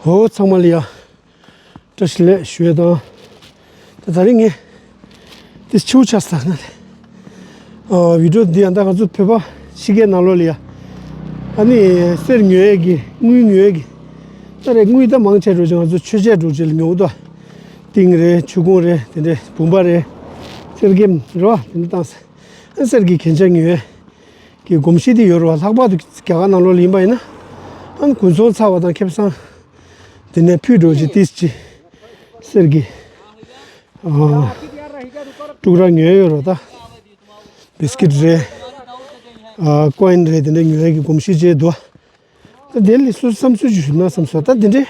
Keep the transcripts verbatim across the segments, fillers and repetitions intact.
ཧོ། ཚང་མ་ལ་ཡ་བཀྲ་ཤིས་བདེ་ལེགས་ཞུ་ཡས་དང་། ད་ད་རིང་ངས་དེ་ཆུ་ཆ་ས་ན་ལས། ཨ། བི་ཌིའོ་འདི་ཡང་ད་ང་ཚོ་བོད་པ་ཕྱི་རྒྱལ་ནང་ལོགས་ལ་ཡ། ཨ་ནི་གསེར་ཉོ་ཡས་ཀྱི་དངུལ་ཉོ་ཡས་ཀྱི། ད་རེས་དངུལ་ད་མང་ཆེ་འགྲོ་ཅིག་ང་ཚོ་མཆོད་ཆས་འགྲོ་ཅིག་ལ་ཉོ་གི་འདུག་ཏིང་རེད། ཆུ་ཁུང་རེད། དེ་འདྲའི་བུམ་པ་རེད། གསེར་སྐྱེམས་རེད་བ། དེ་འདྲ་བཏང་ས། ཨ། གསེར་གྱི་རྒྱན་ཆ་ཉོ་ཡས་ཀྱི་གོམས་གཤིས་དེ་ཡོད་རེད་བ། ལྷག་པར་དུ་རྒྱ་གར་ནང་ལོགས་ལ་ཡིན་པ་ཡིན་ན། ཨ་ནི་དགུན་ཚོང་ཚར་བ་དང་ཁེ་བཟང་དེ་ནས་ཕུད་འགྲོ་ཅིག་ཏིས་ཅིག་གསེར་གྱི། ཨ། དཀྲུག་ར་ཉོས་ཡོད་རེད་ད། བིས་ཀིཊ་རེད། ཨ། ཀོ་ཡིན་རེད། དེ་འདྲ་ཉོ་ཡས་ཀྱི་གོམས་གཤིས་བྱས་འདུག་ད་དེ་ལས་སོ་སོ་བསམ་ཚུལ་ཅིག་ཞུ་ན་བསམ་སོང་། ད་དེ་འདྲའི་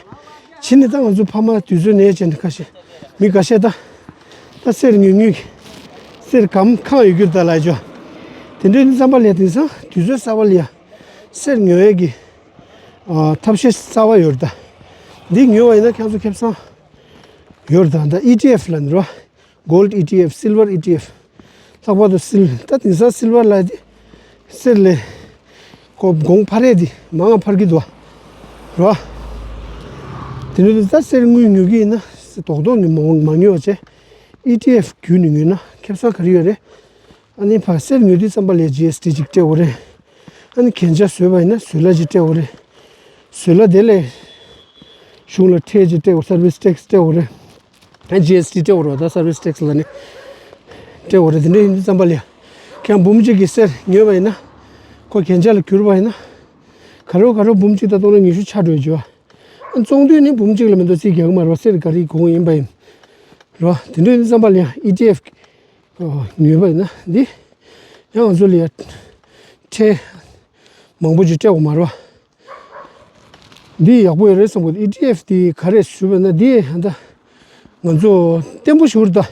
བྱས་ནས་ད་ང་ཚོ་ཕ་མ་དུས་ཚོད་ནས་བྱས་ནས་ཁ་ཤས་མི་ཁ་ཤས་ད་ད་གསེར་ཉོ་ཉོ་གི་གསེར་གམ་ཁང་ཡོད་རྒྱུ་ད་ལ་ཅོ། དེ་འདྲའི་ནི་བསམ་པ་ལས་དེང་སང་དུས་ཚོད་གསར་པ་ལ་ཡ་གསེར་ཉོ་ཡས་ཀྱི། ཨ། ཐབས་ཤེས་གསར་པ་ཡོད་རེད་ད། འདི་ཉོས་པ་ཡིན་ན་ཁྱེད་ཚོ་ཁེ་བཟང་ཡོད་རེད་ད། ད་ཨི་ཊི་ཨེཕ་ལབ་ནི་རོ། གོལ་ཌི་ཨི་ཊི་ཨེཕ། སིལ་ཝར་ཨི་ཊི་ཨེཕ། ལྷག་པར་དུ་སིལ། ད་དེང་སང་སིལ་ཝར་ལབ་དེ་གསེར་ལས་ཁོ་གོང་འཕར་ཡས་དེ་མང་ང་འཕར་གྱི་འདུག་བ། རོ། དེ་ནས་ད་གསེར་དངུལ་ཉོ་གི་ཡིན་ན་རྡོག་རྡོག་ཉོ་མ་མ་ཉོ་བ་བྱས། ཨི་ཊི་ཨེཕ་བརྒྱུད་ནས་ཉོས་ན་ཁེ་བཟང་ག་རེ་ཡོད་རེད། ཨ་ནི་ཕར་གསེར་ཉོ་དུས་ཙམ་པ་ལ་ཇི་ཨེསི་ཊི་ཅིག་སྤྲད་དགོས་རེད། ཨ་ནི་རྒྱན་ཆ་བཟོས་པ་ཡིན་ན་བཟོ་གླ་ཅིག་སྤྲད་དགོས་རེད། བཟོ་གླ་དེ་ལས་གཞུང་ལ་ཁྲལ་ཅིག་སྤྲད་དགོས། སར་བིས་ཊེག་སི་སྤྲད་དགོས་རེད། ཨ། ཇི་ཨེསི་ཊི་སྤྲད་དགོས་རེད་ད། སར་བིས་ཊེག་སི་ལབ་ནས་སྤྲད་དགོས་རེད། དེ་འདྲ་ཡིན་དུས་ཙམ་པ་ལ་ཡ་ཁྱེད་རང་འབུམ་གཅིག་གི་གསེར་ཉོས་པ་ཡིན་ན་ཁོ་རྒྱན་ཆ་ལ་གྱུར་པ་ཡིན་ན་ག་རེ་ག་རེ་འབུམ་གཅིག་དང་སྟོང་ཕྲག་ཉི་ཤུ་ཆག་འགྲོ་ཡོད་ཅོ། ཨ། བཙོང་དུས་ནི་འབུམ་གཅིག་ལས་མི་འདུག་རྩིས་རྒྱག་གི་མ་རེད་བ། གསེར་ག་རེ་གོང་ཡིན་པ་ཡིན་རོ། དེ་འདྲ་ཡིན་དུས་ཙམ་པ་ལ་ཡ་ཨི་ཊི་ཨེཕ་ཉོས་པ་ཡིན་ན་འདི་ཡང་ང་ཚོ་ལ་ཡ་ཁྲལ་མང་པོ་ཅིག་སྤྲད་དགོས་མ་རེད་བ། འདི་ཡག་པོ་ཡོད་རེད་བསམ་གི་འདུག་ཨི་ཊི་ཨེཕ་དེ་ག་རེ་ཞུས་པ་ན་འདི་ད་ང་ཚོ་བརྟན་པོ་ཞིག་རེད་ད།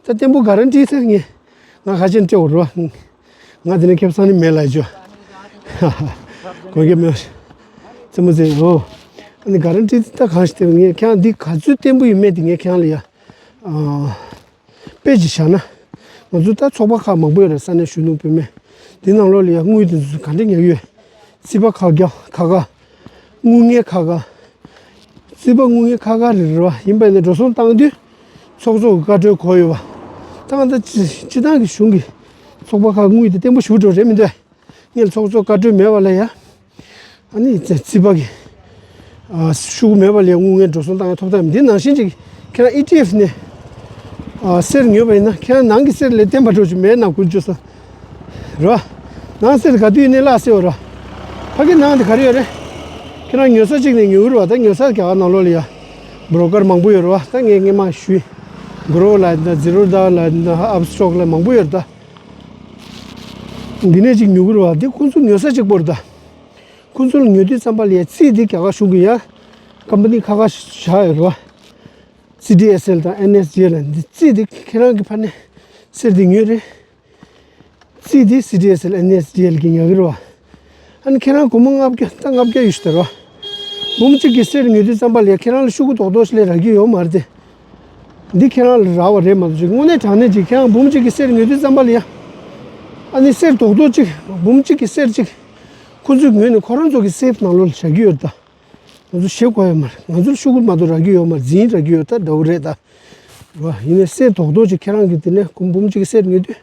ད་བརྟན་པོ་ག་རན་ཊི་ད་ངས་ང་ཁ་ཆེན་སྤྲད་དགོས་རེད་བ། ང་དེ་ནས་ཁེ་བཟང་ནི་མེད་ལབ་ཅོ། དགོས་ཀྱི་མེད། རྩེད་མོ་རྩེ་ཡོ། ཨ་ནི་ག་རན་ཊི་ད་གང་ཞིག་སྟེར། ངས་ཁྱེད་རང་འདི་ག་ཚོད་བརྟན་པོ་ཡོད་མེད་དེ་ངས་ཁྱེད་རང་ལ་ཡ། ཨ། དཔེ་ཅིག་བཞག་ན། ང་ཚོ་ད་ཚོགས་པ་ཁག་མང་པོ་ཡོད་རེད། ས་གནས་གཞོན་ནུ་བུད་མེད། འདི་ནང་ལོགས་ལ་ཡ་དངུལ་དེ་ཚོ་ག་འདྲ་ཉར་གྱི་ཡོད། རྩིས་པ་ཁག་རྒྱག་ཁག་ཁག་དངུལ་གཉེར་ཁག་ཁག་རྩིས་པ་དངུལ་གཉེར་ཁག་ཁག་རེད་རེད་བ། ཡིན་པ་ཡིན་ན་འགྲོ་སོང་བཏང་དུས་ཚོགས་གཙོ་གི་བཀའ་འཁྲོལ་དགོས་ཡོད་བ། ད་ང་ད་སྤྱི་སྤྱི་བཏང་གི་གཞུང་གི་ཚོགས་པ་ཁག་དངུལ་དེ་བརྟན་པོ་ཞེ་པོ་འགྲོ་རེད་མི་འདུག་ངས་ཚོགས་གཙོ་བཀའ་འཁྲོལ་མེད་པ་ལ་ཡ། ཨ་ནི་རྩིས་པ་གི། ཨ། ཤུགས་མེད་པ་ལས་དངུལ་ངན་འགྲོ་སོང་བཏང་ཡ་ཐོབ་ཐབས་མེད། འདི་ནང་བཞིན་ཅིག་ཁྱེད་རང་ཨི་ཊི་ཨེཕ་ནས། ཨ། གསེར་ཉོས་པ་ཡིན་ན་ཁྱེད་རང་ནང་གི་གསེར་ལས་བརྟན་པ་འགྲོ་ཅིག་མེད་ན་ཀུན་སྤྱོད་ས། ར། ནང་གསེར་ག་དུས་ནས་བརླག་སྲིད་པ་ར། ཕ་གི་ནང་དེ་ག་རེ་ཡོད་རེད། ཁྱེད་རང་ཉོ་ས་གཅིག་ནས་ཉོ་གི་རེད་བ། ད་ཉོ་ས་རྒྱ་གར་ནང་ལོགས་ལ་ཡ། བྷི་རོ་ཀར་མང་པོ་ཡོད་རེད་བ། ད་ངས་སྔས་མ་ཞུས། གྷོ་རོ་ལ་ཡིན་ད། ཛི་རོ་ད་ལ་ཡིན་ད། ཨབ་སི་ཊོག་ལ་མང་པོ་ཡོད་རེད་ད། འདི་ནས་གཅིག་ཉོ་གི་རེད་བ། འདི་ཁོང་ཚོ་ཉོ་ས་གཅིག་པོ་རེད་ད། ཁོང་ཚོ་ལ་ཉོ་དུས་ཙམ་པ་ལ་ཡ་རྩིས་འདི་རྒྱ་གར་གཞུང་གི་ཡ་ཀམ་པ་ནི་ཁག་ཁག་བཞག་ཡོད་རེད་བ། སི་ཌི་ཨེས་ཨེལ་དང་ཨེན་ཨེས་ཌི་ཨེལ་ལ་འདི་རྩིས་འདི་ཁྱེད་རང་གི་ཕ་ནས་གསེར་འདི་ཉོས་རེད། རྩིས་འདི་སི་ཌི་ཨེས་ཨེལ་ཨེན་ཨེས་ཌི་ཨེལ་གི་ཉོ་གི་རེད་བ། ཨ་ནི་ཁྱེད་རང་སྒོར་མོ་ལྔ་བརྒྱ་ད་ལྔ་བརྒྱ་ཡོད་ཤི་ད་རེད་བ། འབུམ་གཅིག་གི་གསེར་ཉོ་དུས་ཙམ་པ་ལ་ཡ་ཁྱེད་རང་ལ་ཤོག་གུ་རྡོག་རྡོག་ཞིག་ལས་རག་གི་ཡོད་མ་རེད་དེ། འདི་ཁྱེད་རང་ལ་རག་པ་རེད་མ་གཏོགས་ཅིག་དངོས་གནས་དྲང་གནས་ཅིག་ཁྱེད་རང་འབུམ་གཅིག་གི་གསེར་ཉོ་དུས་ཙམ་པ་ལ་ཡ། ཨ་ནི་གསེར་རྡོག་རྡོག་ཅིག་འབུམ་གཅིག་གི་གསེར་ཅིག་ཁོ་ཚོས་ཉོས་ནས་ཁོ་རང་ཚོ་གི་སེབ་ནང་ལོགས་ལ་བཞག་གི་ཡོད་ད། ང་ཚོ་ཤེས་དགོས་ཡོད་མ་རེད། ང་ཚོར་ཤོག་གུ་མ་གཏོགས་རག་གི་ཡོད་མ་རེད། འཛིན་རག་གི་ཡོད་ད་འདྲ་བོ་རེད་ད། རེད་བ། ཡིན་ནའི་གསེར་རྡོག་རྡོག་ཅིག་ཁྱེད་རང་གིས་དེ་ནས་སྒོར་མོ་འབུམ་གཅིག་གི་གསེར་ཉོས་དུས།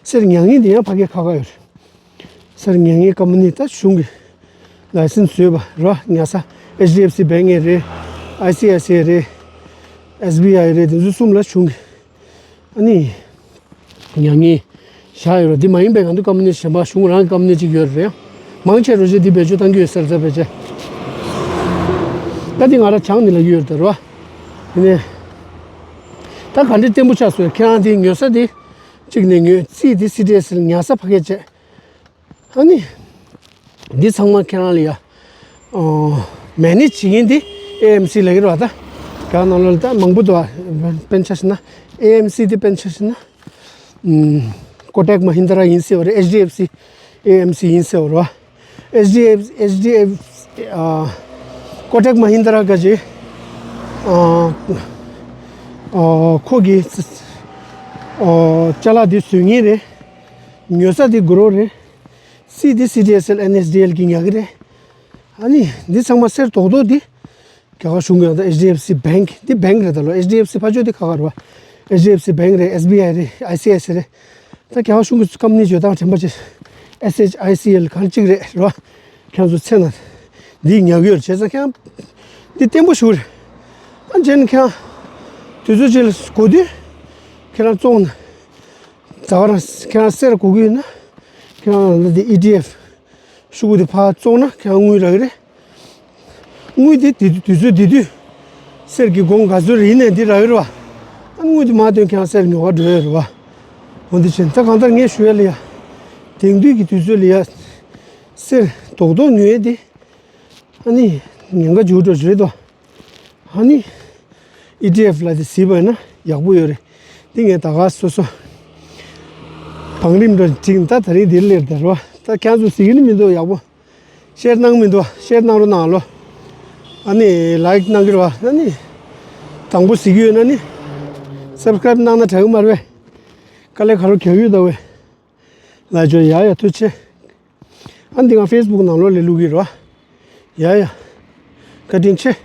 གསེར་ཉར་མཁན་དེ་ཡང་ཕ་གིར་ཁག་ཁག་ཡོད་རེད། གསེར་ཉར་མཁན་ཀམ་པ་ནི་ད་གཞུང་གི་ལའི་སེན་སི་བཟོས་པ་རེད་བ། ཉར་ས་ཨེཆ་ཌི་ཨེཕ་སི་བེང་ངི་རེད། ཨའི་སི་ཨའི་སི་ཨའི་རེད། ཨེས་བི་ཨའི་རེད། དེ་ཚོ་གསུམ་ལ་གཞུང་གི། ཨ་ནི། ཉར་མཁན་བཞག་ཡོད་རེད། འདི་མ་ཡིན་པའི་གང་དུ་ཀམ་པ་ནི་གཞན་པ་གཞུང་རང་གི་ཀམ་པ་ནི་གཅིག་ཡོད་རེད། མང་ཆེ་རུ་ཆེ་འདི་བེད་སྤྱོད་བཏང་གི་ཡོད་ཟེར་ཟེར་བེད་སྤྱོད། ད་འདི་ང་རང་བྱང་ནི་ལ་ཡོད་རེད་རེད་བ། དེ་ནས། ད་ག་འདྲའི་བརྟན་པོ་ཆགས་སོང་། ཁྱེད་རང་འདི་ཉོ་ས་འདི། གཅིག་ནས་ཉོས། རྩིས་འདི་སི་ཌི་ཨེས་ཨེལ་ཉར་ས་ཕ་གི་བྱས། ཨ་ནི། འདི་ཚང་མ་ཁྱེད་རང་ལ་ཡ། ཨོ། མེ་ནེཇ་བྱེད་མཁན་འདི་ཨེ་ཨེམ་སི་ལབ་ཀྱི་རེད་བ་ད། རྒྱ་ནག་ནང་ལོགས་ལ་ད་མང་པོ་འདུག་བ། དཔེར་ན་ཆ་བཞག་ན། ཨེ་ཨེམ་སི་འདི་དཔེར་ན་ཆ་བཞག་ན། ཨམ། ཀོ་ཊེག་མ་ཧིན་དྲ་ཡིན་ཟེར་བ་རེད། ཨེཆ་ཌི་ཨེཕ་སི་ཨེ་ཨེམ་སི་ཡིན་ཟེར་བ་རེད་བ། ཨེཆ་ཌི་ཨེཕ་སི། ཨེཆ་ཌི་ཨེཕ་སི། ཨ། ཀོ་ཊེག་མ་ཧིན་དྲ་ག་ཅི། ཨ། ཨ། ཁོ་གི། ཨ། ཅ་ལག་འདི་བཟོ་མཁན་རེད། ཉོ་ས་འདི་གྷོ་རོ་རེད། རྩིས་འདི་སི་ཌི་ཨེས་ཨེལ་ཨེན་ཨེས་ཌི་ཨེལ་གིས་ཉར་གི་རེད། ཨ་ནི་འདི་ཚང་མ་གསེར་རྡོག་རྡོག་འདི། རྒྱ་གར་གཞུང་གི་ཡང་ད་ཨེཆ་ཌི་ཨེཕ་སི་བེང་གི་འདི་བེང་གི་རེད་ད་ལོ། ཨེཆ་ཌི་ཨེཕ་སི་ཕ་ཆོས་འདི་ཁ་ཁ་རེད་བ། ཨེཆ་ཌི་ཨེཕ་སི་བེང་གི་རེད། ཨེས་བི་ཨའི་རེད། ཨའི་སི་ཨའི་སི་རེད། ད་རྒྱ་གར་གཞུང་གི་ཀམ་པ་ནི་བརྗོད་སྟངས་དྲན་པ་བྱེད། ཨེས་ཨེཆ་ཨའི་སི་ཨེལ་གང་གཅིག་རེད་རེད་བ། ཁྱེད་ཚོ་ཚེ་ན་འདི་ཉག་གི་ཡོད་རེད། བྱས་ཙང་ཁྱེད་འདི་བརྟན་པོ་ཞུ་རེད། ཨ་ཇན་ཁྱེད་དུས་ཚོད་ཅིག་ལ་གོ་དུས་ཁྱེད་རང་བཙོང་ན། ད་ག་རང་ཁྱེད་རང་གསེར་དགོས་ཀྱི་ཡོད་ན། ཁྱེད་རང་ལ་འདི་ཨི་ཊི་ཨེཕ་ཤོག་གུ་དེ་ཕར་བཙོང་ན་ཁྱེད་རང་དངུལ་རག་གི་རེད། དངུལ་དེ་དེ་དུས་དུས་ཚོད་དེ་དུས་གསེར་གྱི་གོང་ག་ཚོད་རེད་ཡིན་ནའི་འདི་རག་གི་རེད་བ། ཨ་དངུལ་དེ་མ་ཐོན་ཁྱེད་རང་གསེར་ཉོ་ག་འགྲོ་ཡ་རེད་བ། འོ་འདི་བྱས་ད་གང་ལྟར་ངས་ཞུ་ཡ་ལ་ཡ། དེང་དུས་ཀྱི་དུས་ཚོད་ལ་ཡ། གསེར་རྡོག་རྡོག་ཉོ་ཡ་དེ། ཨ་ནི་ཉེན་ཁ་འཇུག་འགྲོ་རེད་དོ། ཨ་ནི་ཨི་ཊི་ཨེཕ་ལ་དེ་གཟིགས་པ་ཡིན་ན་ཡག་པོ་ཡོད་རེད། འདི་ངས་ད་ག་སོ་སོ་བང་རིམ་འདྲ་བསྒྲིགས་ད་ད་རིང་འདིར་སླེབས་ད་རོ། ད་ཁྱེད་ཚོ་གཟིགས་ནི་མི་འདུག་ཡག་པོ་ཤེར་གནང་མི་འདུག་ཤེར་གནང་རོགས་གནང་ལོ། ཨ་ནི་ལའིཀ་གནང་གི་རོ། ཨ་ནི་དང་པོ་གཟིགས་ཡོད་ན་ནི་སབ་སི་ཀ་རེབ་གནང་ན་དྲག་གི་མ་རེད་པས། དཀའ་ལས་ཁ་རོ་རྒྱག་ཡོད་ད་བས། ལ་ཇོ་ཡ་ཡ་ཐུགས་ཆེ། ཨ་འདི་ང་ཕེ་སི་བུག་ནང་ལོགས་ལ་བླུག་གི་རོ། ཡ་ཡ། བཀའ་དྲིན་ཆེ།